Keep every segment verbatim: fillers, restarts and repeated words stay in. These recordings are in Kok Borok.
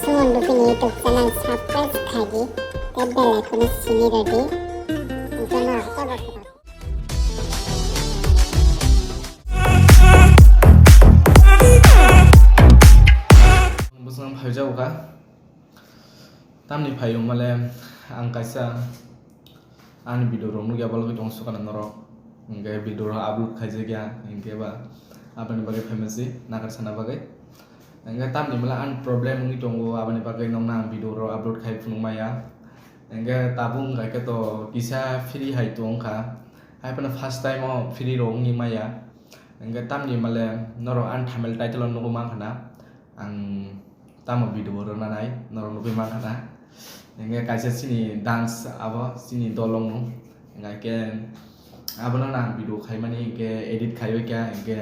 Tumon Lupini YouTube channel subscribe khaidi, tei bell icon sini rodi. Jono tabo. Bwswng phaijago kha. Tamni phaio male ang kaisa ani video rok nukya, bologwi tong sukana norok. Hwnkhe video rok upload khaijakya, hwnkhe ba aboni bagwi phaima se nakar sana bagwi. Hwnkhe tamni male ani problem wngwi tongo, aboni bagwi nokna ang video rok upload khai phunuk maya. Hwnkhe tabuk wngkha khe to kisa free hai tongkha, hai phano first time o free rok wngwi maya. Hwnkhe tamni male norok ani thumbnail title o nugwi mankha na. Ang tamo video rwna nai, norok nugwi mankha na. Hwnkhe kaisa chini dance abo chini dolong no. Hwnkhe abono ang video khaimani hwnkhe edit khaiwi kha hwnkhe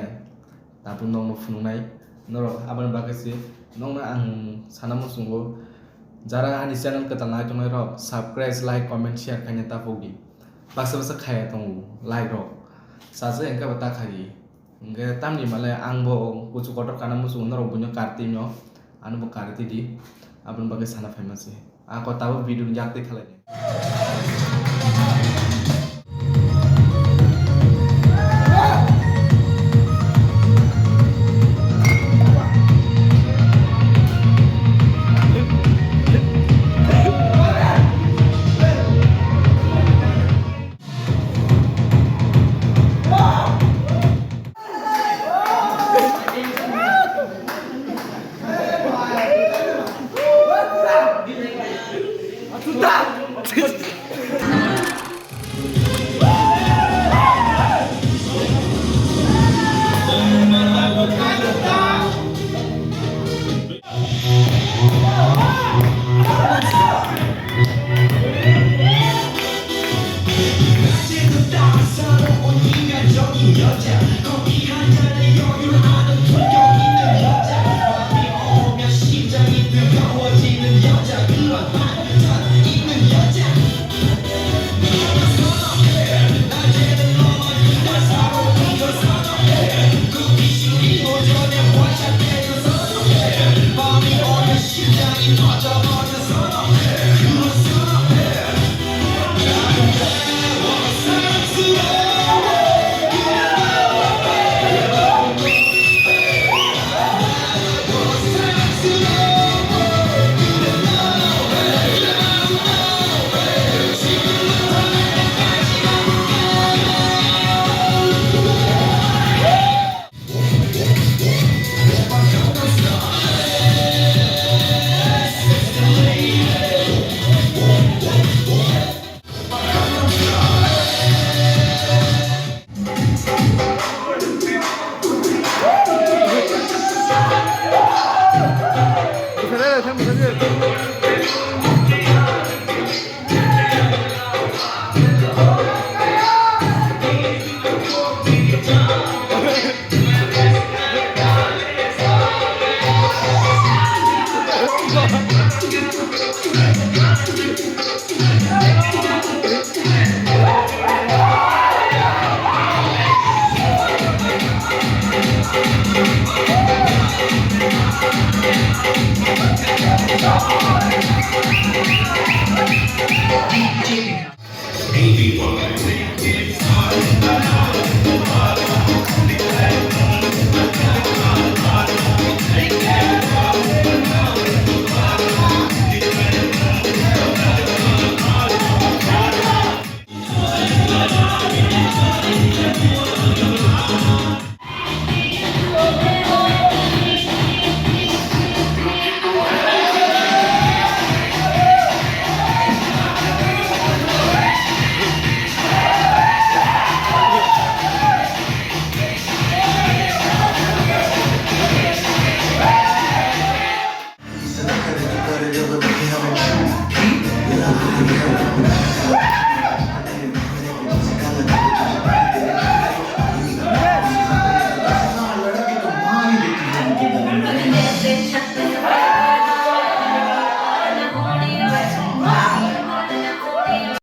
tabuk nokno phunuknai. Norok aboni bagwi se nokno ang sana muchungo, jara ani channel kwtal nai tongnai rok subscribe, like, comment, share khaina ta pokdi. Baksa baksa khaya tongo like rok. Sajak hwnkhe bo ta khai. Hwnkhe tamni male ang bo kuchuk kotor kana muchungo, norok buino kartwi no, ano bo kartwi di, aboni bagwi sana phaima se. A kota bo video ni yak twi khalai.